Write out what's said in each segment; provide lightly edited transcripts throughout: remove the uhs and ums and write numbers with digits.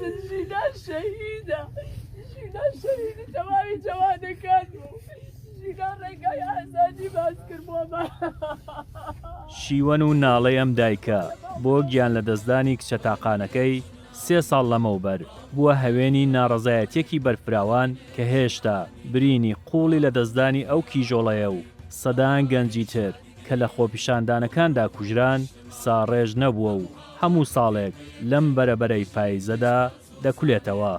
بپرسن ژینا شەهیدە ژینا شەهیدی تەواوی جەوانەکان بوو ژینا ڕێگای ئازادی باس کرد بۆمان. شیوەن و ناڵەی ئەم دایکە بۆ گیانلەدەستدانی کچە تاقانەکەی سێ ساڵ لەمەوبەر، بووە هەوێنی ناڕەزایەتییەکی بەرفراوان کە هێشتا برینی قووڵی لەدەستدانی ئەو کیژۆڵەیە و سەدان گەنجی تر کە لە خۆپیشاندانەکاندا کوژران، ساڕێژ نەبووە و هەموو ساڵێک لەم بەرەبەرەی پایزەدا دەکولێتەوە.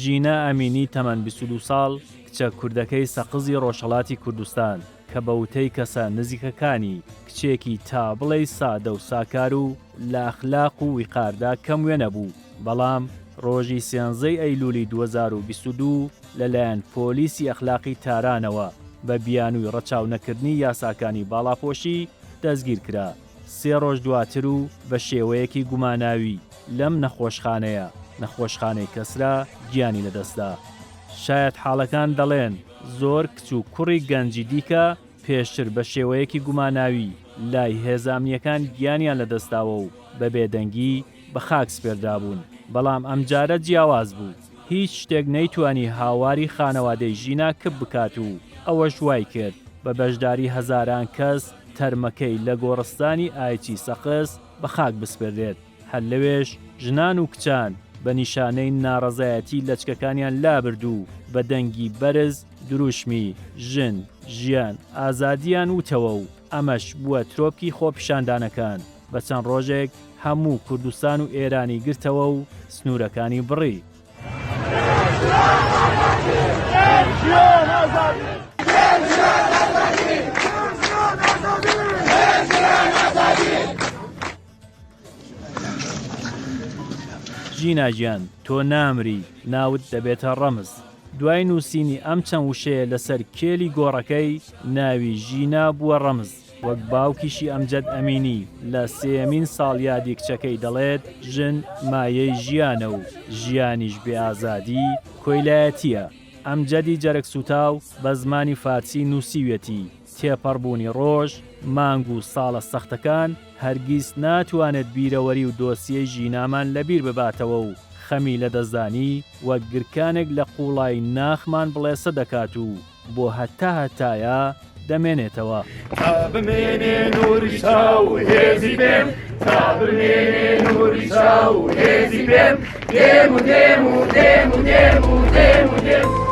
ژینا ئەمینی تەمەن 22 ساڵ، کچە کوردەکەی سەقزی ڕۆژهەڵاتی کوردستان کە بە وتەی کەسە نزیکەکانی کچێکی تا بڵێی سادە و ساکار و لە ئەخلاق و ویقاردا کەم وێنە بوو، بەڵام ڕۆژی سێنزەی ئەیلولی 2022 لەلایەن پۆلیسی ئەخلاقی تارانەوە بە بیانووی ڕەچاو نەکردنی یاساکانی باڵاپۆشی دەستگیر کرا، سێ ڕۆژ دواتر و بە شێوەیەکی گوماناوی لەم نەخۆشخانەیە، نەخۆشخانەی کەسرا، گیانی لەدەستدا. شایەتحاڵەکان دەڵێن زۆر کچ و کوڕی گەنجی دیکە پێشتر بە شێوەیەکی گوماناوی لای هێزە ئەمنییەکان گیانیان لەدەستداوە و بە بێدەنگی بە خاک سپێردرابوون، بەڵام ئەمجارە جیاواز بوو، هیچ شتێک نەیتوانی هاواری خانەوادەی ژینا کپ بکات و ئەوەش وایکرد بە بەشداری هەزاران کەس تەرمەکەی لە گۆڕستانی ئایچی سەقز بە خاک بسپێردرێت، هەر لەوێش ژنان و کچان بە نیشانەی ناڕەزایەتی لەچکەکانیان لابرد و بە دەنگی بەرز دروشمی، ژن، ژیان، ئازادییان وتەوە و ئەمەش بووە ترۆپکی خۆپیشاندانەکان، بە چەند ڕۆژێک هەموو کوردستان و ئێرانی گرتەوە و سنوورەکانی بڕی. ژینا گیان تۆ نامری ناوت دەبێتە ڕەمز. دوای نووسینی ئەم چەند وشەیە لەسەر کێلی گۆڕەکەی، ناوی ژینا بووە ڕەمز. وەک باوکیشی ئەمجەد ئەمینی لە سێیەمین ساڵیادی کچەکەی دەڵێت، ژن مایەی ژیانە و ژیانیش بێ ئازادی کۆیلایەتییە. ئەمجەدی جەرگسووتاو بە زمانی فارسی نووسیویەتی، تێپەڕبوونی ڕۆژ، مانگ و ساڵە سەختەکان هەرگیز ناتوانێت بیرەوەری و دۆسیەی ژینامان لەبیر بباتەوە و خەمی لەدەستدانی وەک گرکانێک لە قووڵایی ناخمان بڵێسە دەکات و بۆ هەتا هەتایە دەمێنێتەوە. تا بمێنێ نووری چاو و هێزی پێم تا بمێنێ نووری چاو و هێزی پێم دێم و دێم و دێم و دێم و دێم و دێم.